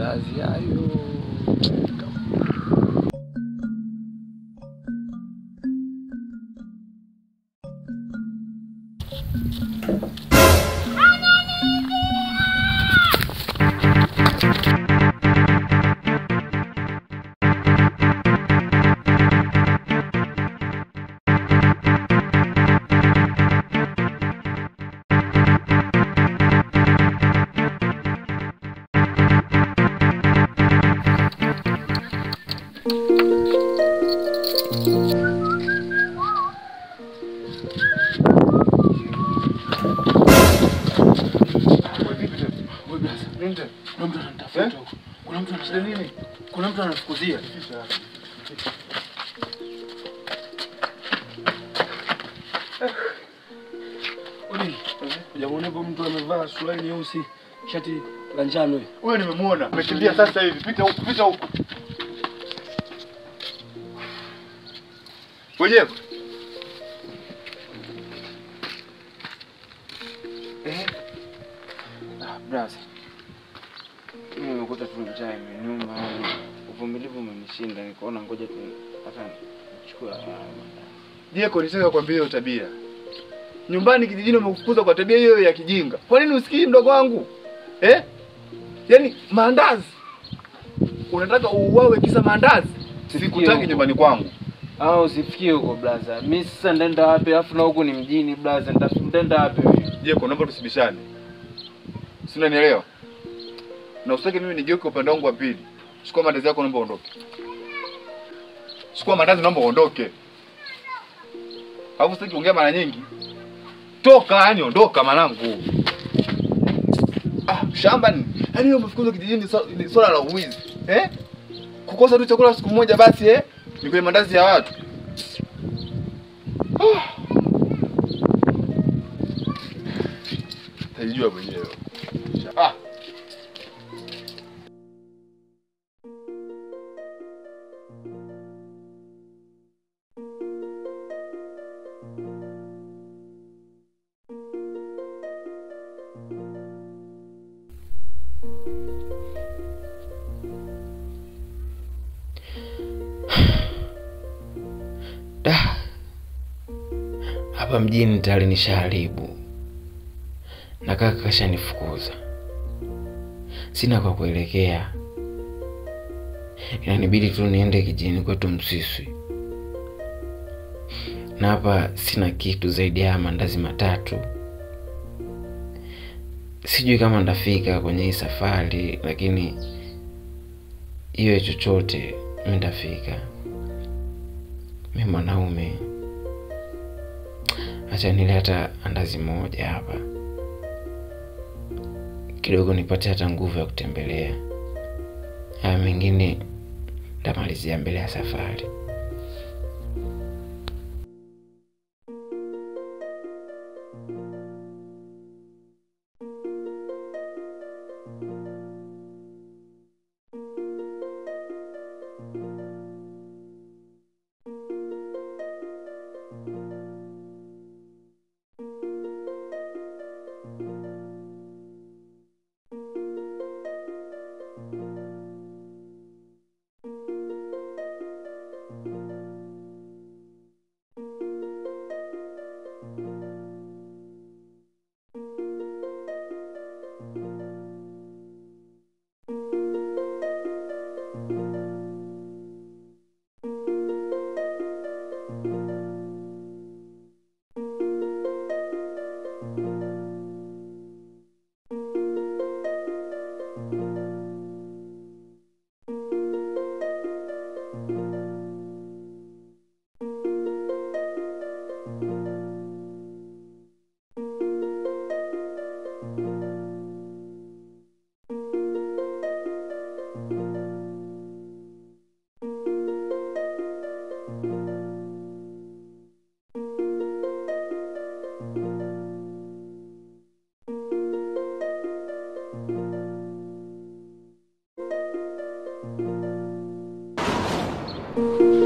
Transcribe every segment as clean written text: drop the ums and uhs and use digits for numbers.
Mandazi hayo. Kuna mtu anafukuzia. Hujamuona hapo mtu amevaa suruali nyeusi, shati la njano? Huyo nimemuona. Amekimbia sasa hivi. Pita huku, pita huku. Wewe. Ah, brother. Mimi nimekuta tu njaa imeniuma, uvumilivu umenishinda, nikaona ngoja tu hata nichukue mandazi. Diego, nitaka kukwambia hiyo tabia. Nyumbani kijijini umekufukuza kwa tabia hiyo ya kijinga. Kwa nini usikii mdogo wangu? Eh? Yaani maandazi. Unataka uuawe kisa maandazi? Sikutaki nyumbani kwangu. Ah, usifikie huko brother. Mimi sasa ndaenda wapi? Alafu na huku ni mjini brother, ndaenda wapi mimi? Diego, naomba tusibishane. Si unanielewa? Na usitaki mimi nigeuke upande wangu wa pili. Chukua mandazi yako, naomba uondoke. Chukua mandazi, naomba uondoke. Alafu sitaki kuongea mara nyingi. Toka, yani ondoka mwanangu. Ah, shamba ni. Yaani wewe umefukuzwa kijijini ni swala la uwizi. Eh? Kukosa tu chakula siku moja basi eh? Ni kwenye mandazi ya watu. Ah. Tajijua mwenyewe. Ah. Hapa mjini tayari nishaharibu na kaka kashanifukuza, sina kwa kuelekea, inanibidi tu niende kijijini kwetu Msiswi, na hapa sina kitu zaidi ya mandazi matatu. Sijui kama ndafika kwenye hii safari, lakini iwe chochote mimi ndafika. Mimi mwanaume, acha nile hata andazi moja hapa kidogo nipate hata nguvu ya kutembelea. Haya mengine ndamalizia mbele ya safari.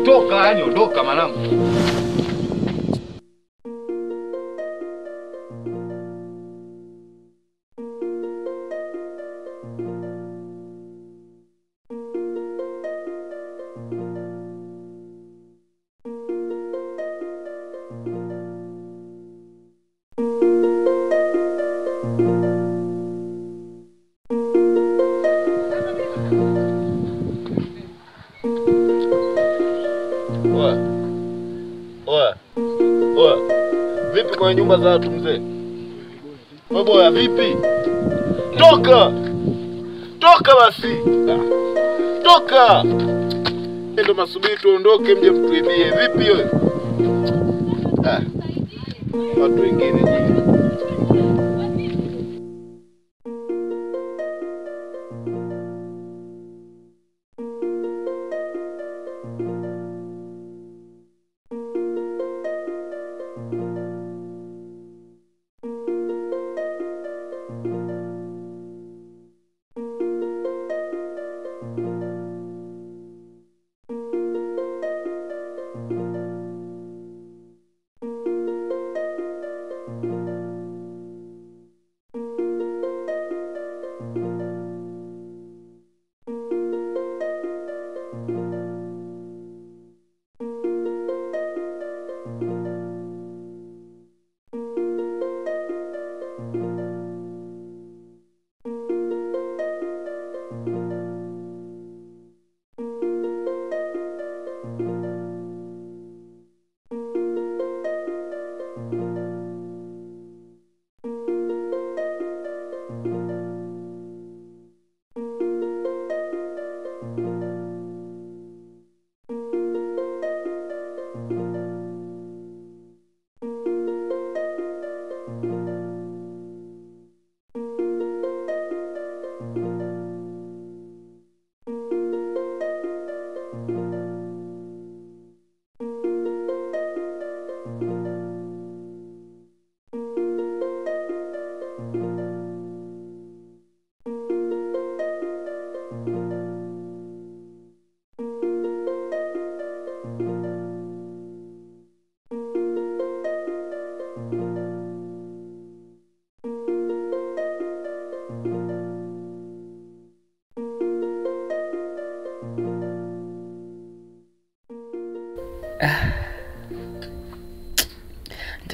Toka, yani ondoka mwanangu. Vipi kwa nyumba za watu mzee? Wewe boya vipi? Toka! Toka basi! Toka! Ndio masubiri tuondoke mje mtuibie. Vipi wewe? Watu wengine nyinyi.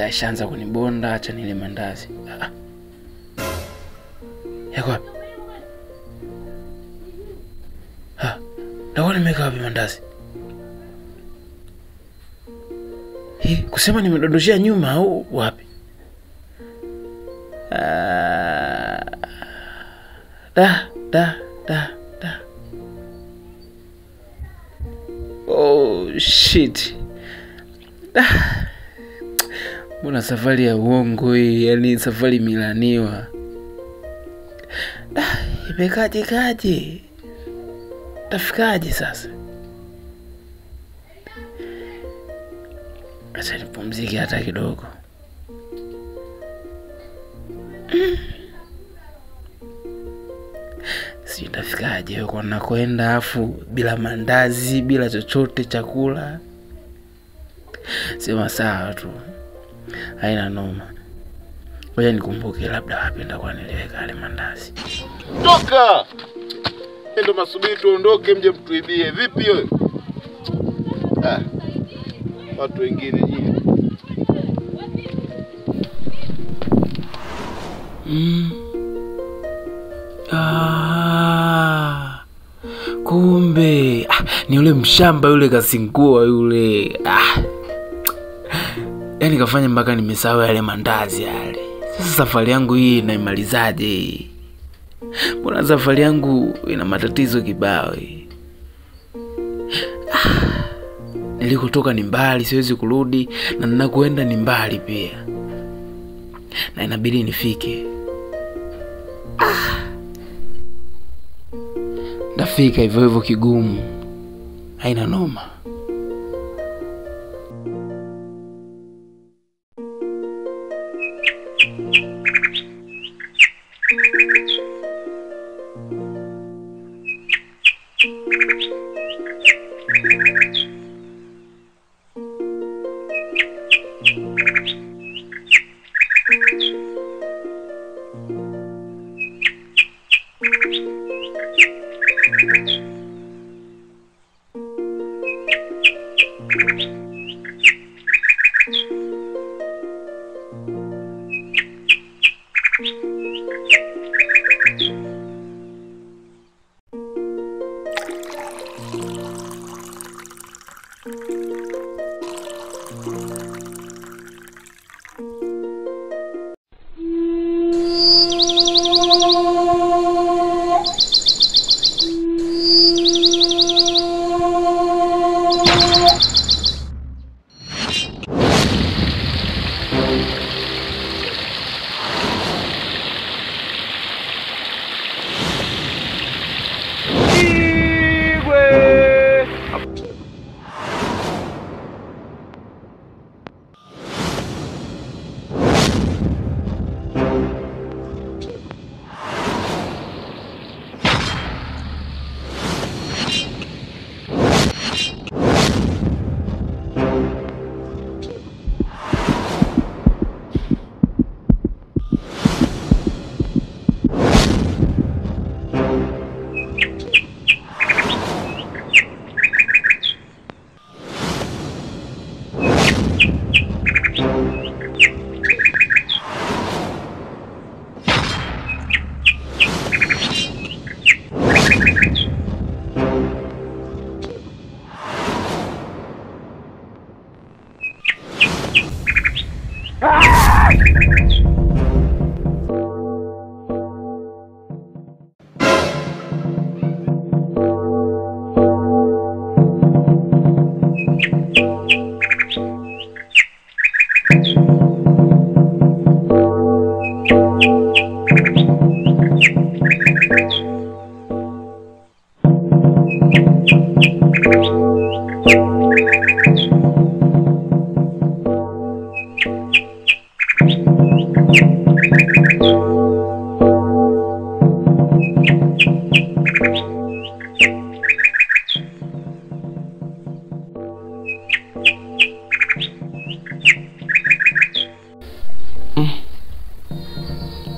Ishaanza kunibonda, acha nile mandazi. Yako wapi? Naona nimeweka wapi mandazi? Hii kusema nimedondoshia nyuma au wapi? Da. Oh shit. Mbona safari ya uongo hii, yani safari milaniwa. Imekaje kaje? Tafikaje sasa? Acha nipumzike hata kidogo. Sijui nitafikaje huko nakwenda, afu bila mandazi, bila chochote chakula. Sema sawa tu. Haina noma. Ngoja nikumbuke labda wapi nitakuwa niliweka yale mandazi. Toka! Ndio masubiri tuondoke mje mtuibie. Vipi wewe? Watu wengine nyinyi. Kumbe ni yule mshamba yule kasingua yule. Yaani kafanya mpaka nimesahau yale mandazi yale. Sasa safari yangu hii naimalizaje? Mbona safari yangu ina matatizo kibao hii? Nilikotoka ni mbali, siwezi kurudi, na ninakoenda ni mbali pia. Na inabidi nifike. Ndafika hivyo hivyo kigumu. Haina noma.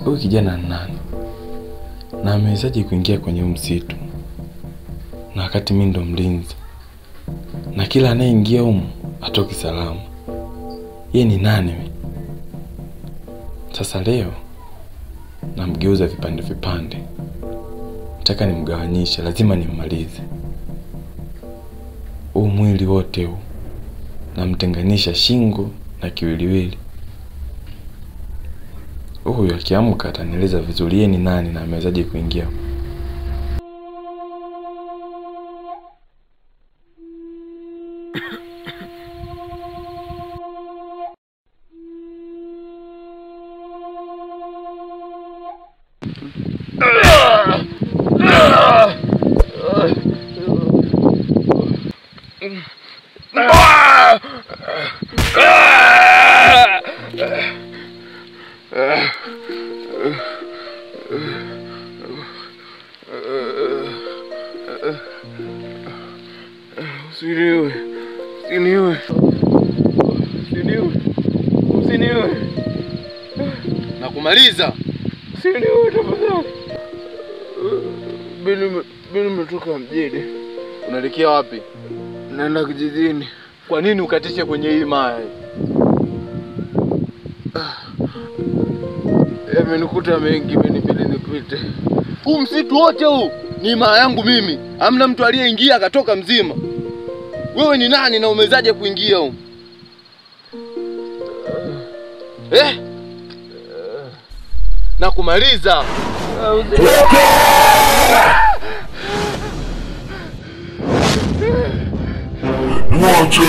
Huyu kijana ni nani? Na amewezaje kuingia kwenye msitu? Na wakati mimi ndo mlinzi. Na kila anayeingia humu atoki salama. Yeye ni nani? Sasa leo namgeuza vipande vipande. Nataka nimgawanyishe, lazima nimmalize. Huu mwili wote huu namtenganisha shingo na kiwiliwili. Huyu akiamka atanieleza vizuri yeye ni nani na amewezaje kuingia. Usiniue. Usiniue. Usiniue. Usiniue. Nakumaliza. Usiniue tafadhali. Mimi nimetoka mjini. Unaelekea wapi? Naenda kijijini. Kwa nini ukatishe kwenye hii maya? Yamenikuta mengi, imenibidi nipite. Huu msitu wote huu ni maya yangu mimi. Hamna mtu aliyeingia akatoka mzima. Wewe ni nani na umewezaje kuingia huko? Eh? Nakumaliza. Mwache!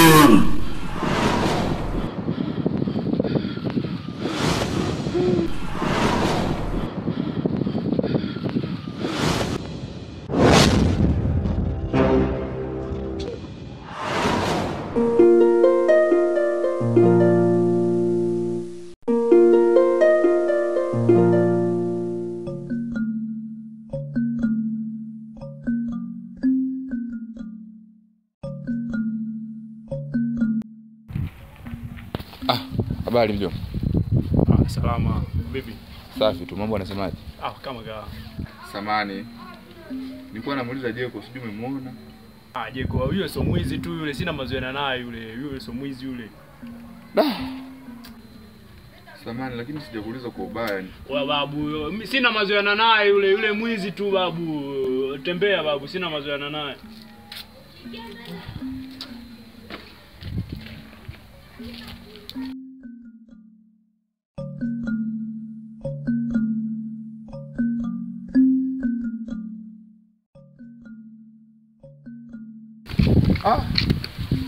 Habari mjomba. Salama. Vipi? Safi tu, mambo yanasemaje? Kama kawa. Samani. Nilikuwa namuuliza Jeko, sijui umemuona? Jeko, yule sio mwizi tu yule, sina mazoea naye yule, yule sio mwizi yule. Samani, lakini sijakuuliza kwa ubaya. Wa babu, mimi sina mazoea naye yule, yule mwizi tu babu. Tembea babu, sina mazoea naye.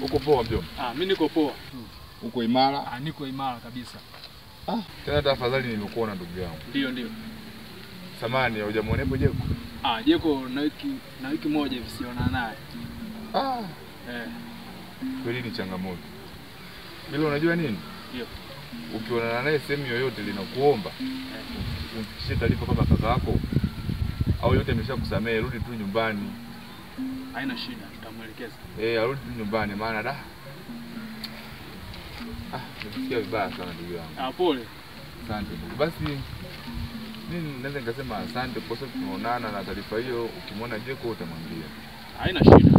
Uko poa mjomba? Mimi niko poa. Uko imara? Niko imara kabisa. Tena tafadhali nimekuona ndugu yangu. Ndio ndio. Samani, hujamuonepo Jeko? Jeko na wiki moja hivi siona naye. Kweli ni changamoto. Bila unajua nini? Ndio. Ukionana naye sehemu yoyote linakuomba umfikishie taarifa kama kaka yako au yote ameshakusamehe, rudi tu nyumbani. Haina shida, tutamuelekeza. Arudi tu nyumbani maana da. Nimesikia vibaya sana ndugu yangu. Pole. Asante ndugu. Basi mimi naweza nikasema asante kwa sababu tumeonana na taarifa hiyo, ukimwona Jeko utamwambia. Haina shida.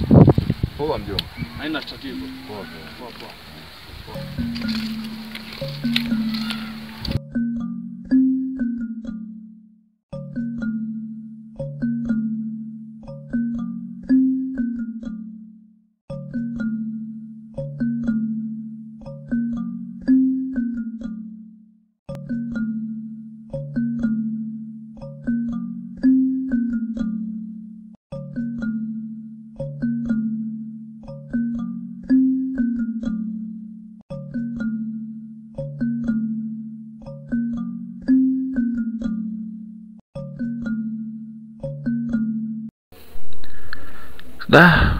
Poa mjomba. Haina tatizo. Poa. Poa poa. Poa. Da.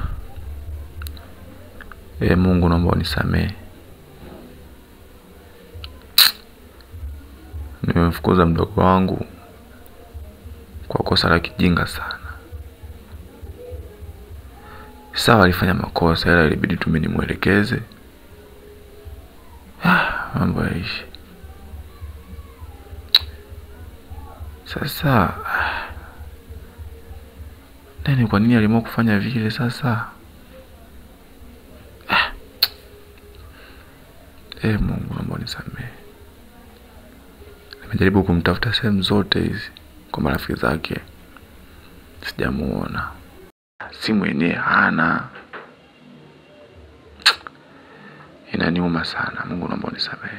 Mungu naomba unisamehe. Nimemfukuza mdogo wangu kwa kosa la kijinga sana. Sawa alifanya makosa ila ilibidi tu mimi nimuelekeze. Mambo yaishi. Sasa nani kwa nini aliamua kufanya vile sasa? Mungu naomba unisamehe. Nimejaribu kumtafuta sehemu zote hizi kwa marafiki zake, sijamuona. Simu yenyewe hana. Inaniuma sana. Mungu naomba unisamehe.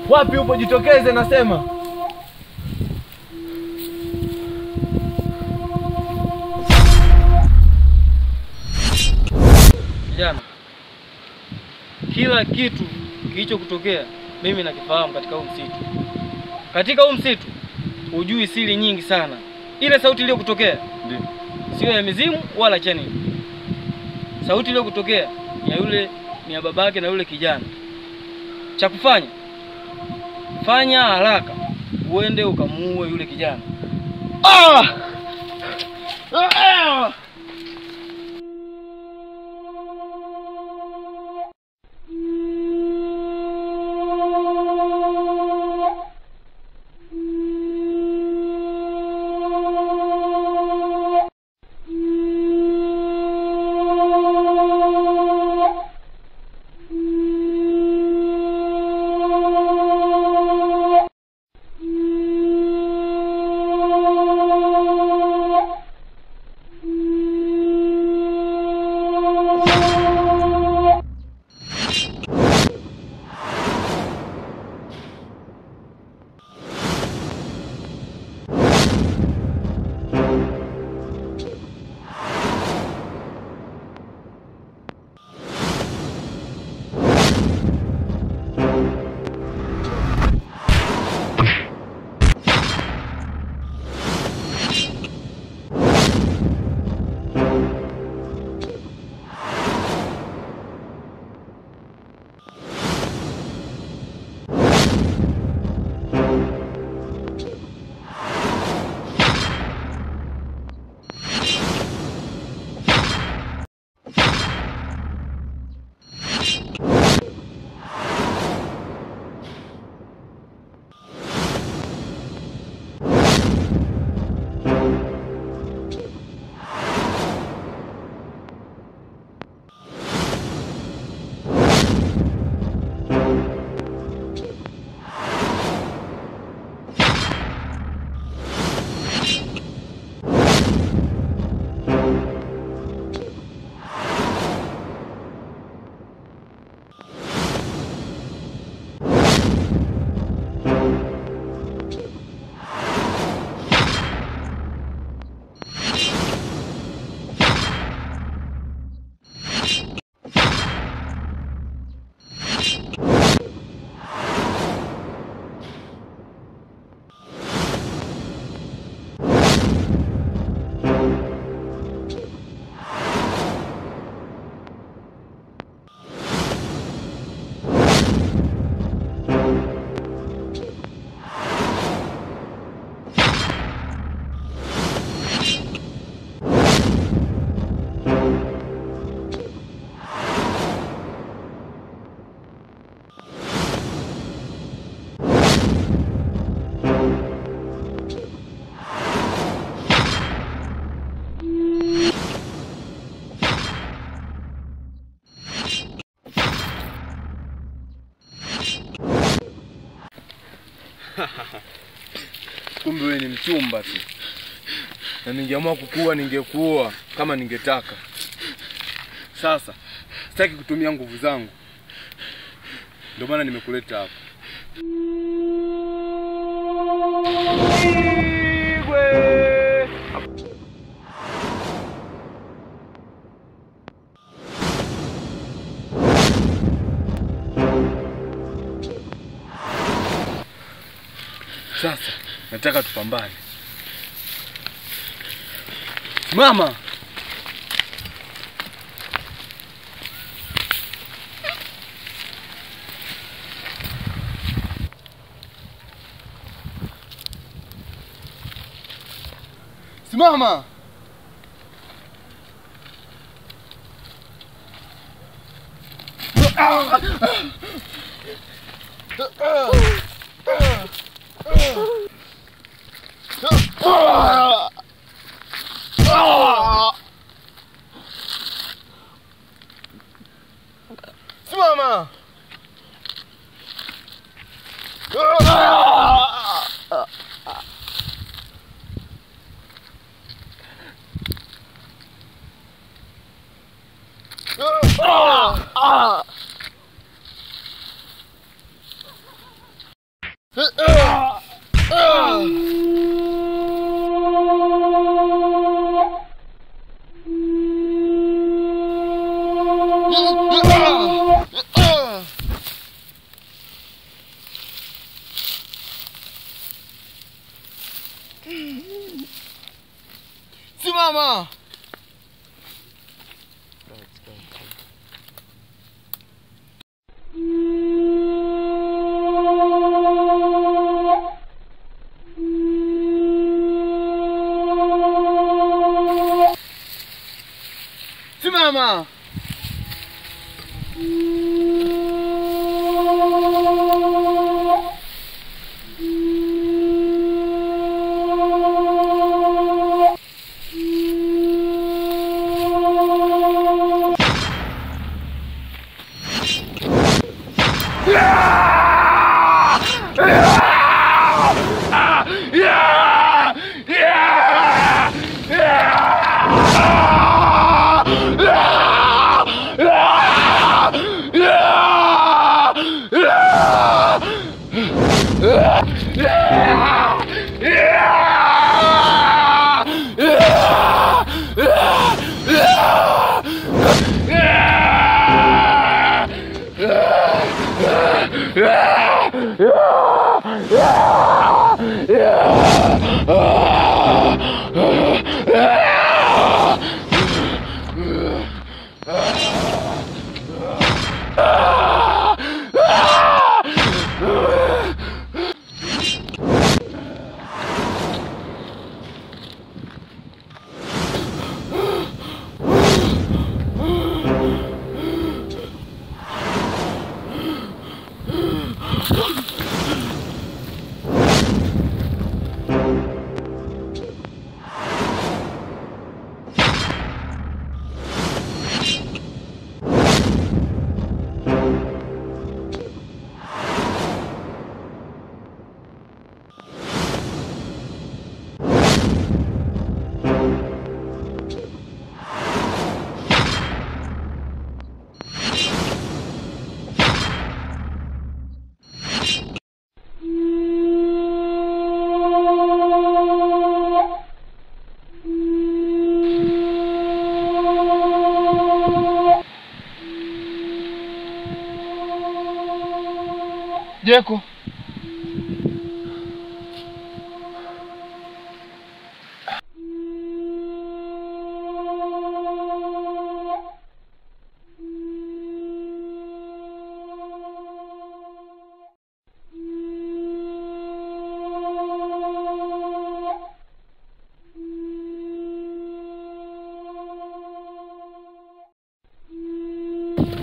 Wapi upo? Jitokeze nasema. Kijana, kila kitu kilichokutokea mimi nakifahamu katika huu msitu. Katika huu msitu hujui siri nyingi sana. Ile sauti iliyokutokea ndio sio ya mizimu wala cheni. Sauti iliyokutokea ni ya yule, ni ya babake na yule kijana. Cha kufanya, fanya haraka uende ukamuue yule kijana. Ah! Ah! Kumbe wewe ni mchumba tu. Na ningeamua kukua ningekuoa kama ningetaka. Sasa sitaki kutumia nguvu zangu. Ndio maana nimekuleta hapa. Sasa nataka tupambane. Mama! Simama! Simama! Simama! Simama! Jeko.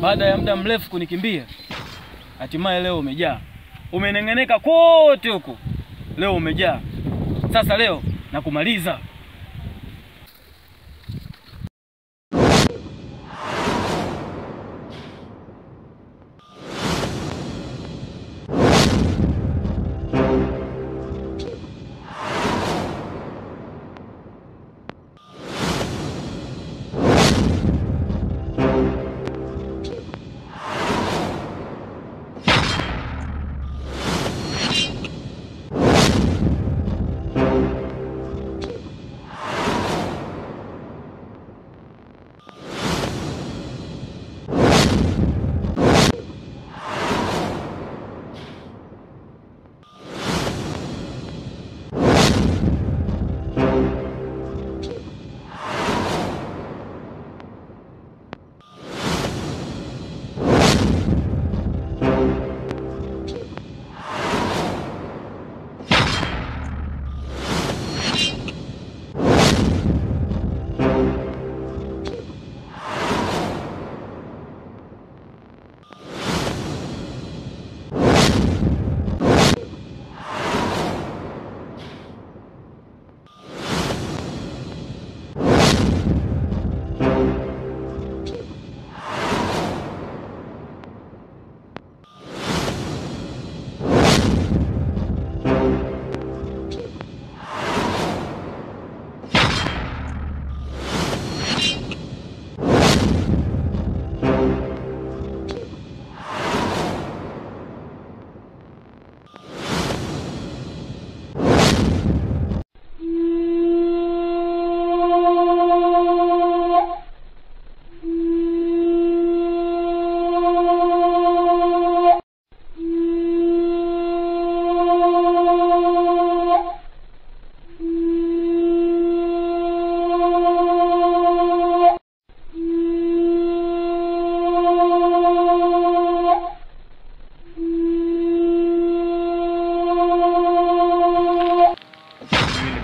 Baada ya muda mrefu kunikimbia, hatimaye leo umejaa. Umenengeneka kote huko. Leo umejaa. Sasa leo nakumaliza.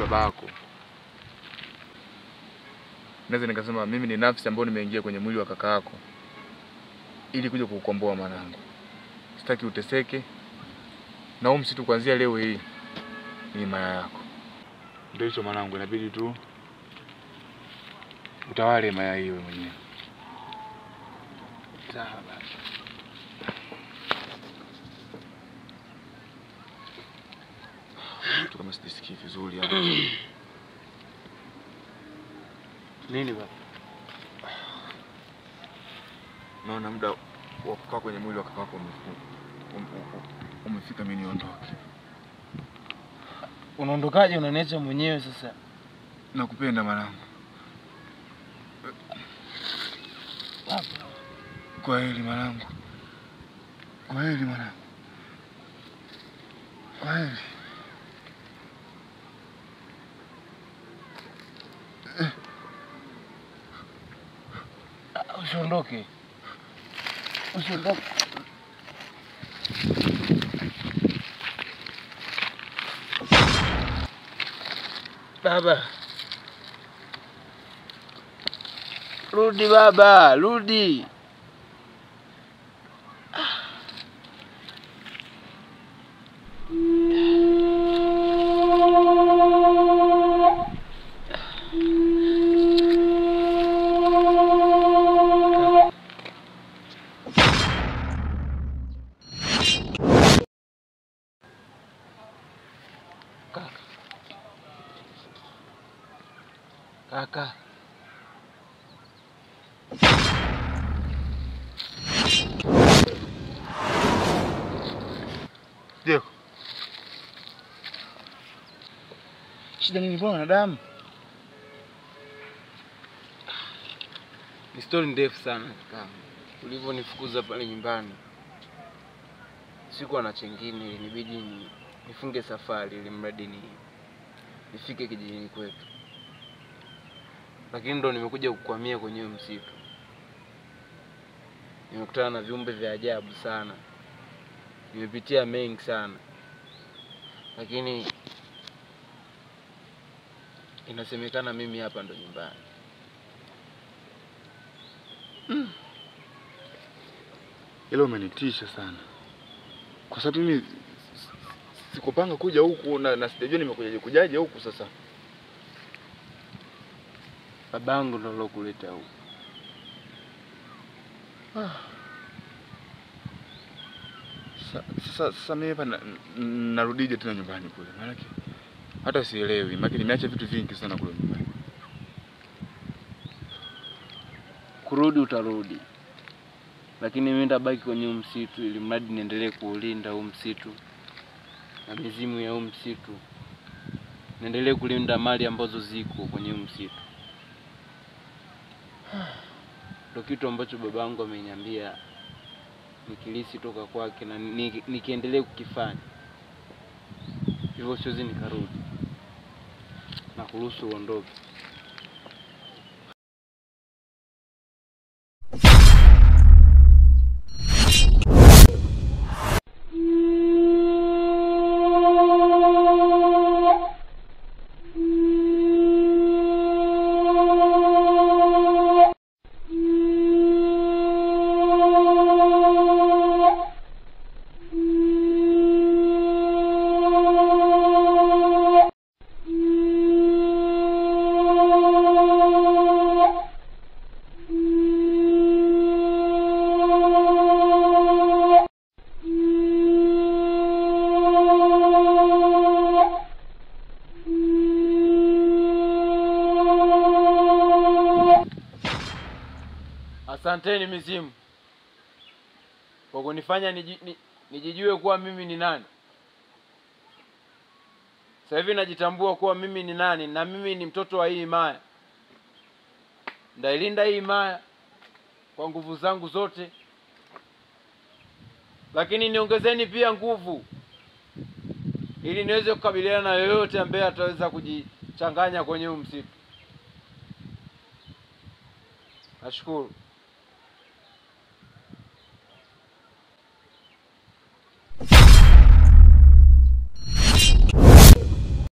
babako. Naweza nikasema mimi ni nafsi ambayo nimeingia kwenye mwili wa kaka yako ili kuja kukukomboa mwanangu. Sitaki uteseke. Na huu msitu kuanzia leo hii ni maya yako. Ndio hicho mwanangu, inabidi tu utawale maya hiyo mwenyewe. Sawa baba. Mtu kama sijisikii vizuri hapa. Nini baba? Naona muda wa kukaa kwenye mwili wa kakako umefika, mimi niondoke. Unaondokaje? Unaniacha mwenyewe sasa? Nakupenda mwanangu. Baba. Kwa heri mwanangu. Kwa heri mwanangu. Kwa heri. Usiondoke. Usiondoke. Baba. Rudi baba, rudi. Kaka. Diego. Shida nini bwana na damu? Ni story ndefu sana kaka. Ulivyonifukuza pale nyumbani, sikuwa na chengine, ilinibidi nifunge safari ili mradi nifike kijijini kwetu. Lakini ndo nimekuja kukwamia kwenye msitu. Nimekutana na viumbe vya ajabu sana. Nimepitia mengi sana. Lakini inasemekana mimi hapa ndo nyumbani. Hilo umenitisha sana. Kwa sababu mimi sikupanga kuja huku na sijajua nimekujaje kujaje huku sasa. Babangu ndo alokuleta huku. Sasa mimi hapa narudije tena nyumbani kule? Maana hata sielewi, maana nimeacha vitu vingi sana kule nyumbani. Kurudi utarudi. Lakini mimi nitabaki kwenye msitu ili mradi niendelee kuulinda huu msitu na mizimu ya huu msitu. Niendelee kulinda mali ambazo ziko kwenye huu msitu. Ndio kitu ambacho babangu ameniambia nikilisi toka kwake na nikiendelee kukifanya. Hivyo siwezi nikarudi na kuruhusu uondoke. Asanteni mizimu kwa kunifanya nijijue kuwa mimi ni nani. Sasa hivi najitambua kuwa mimi ni nani, na mimi ni mtoto wa hii himaya. Ndailinda hii himaya kwa nguvu zangu zote. Lakini niongezeni pia nguvu ili niweze kukabiliana na yoyote ambaye ataweza kujichanganya kwenye huu msitu. Nashukuru.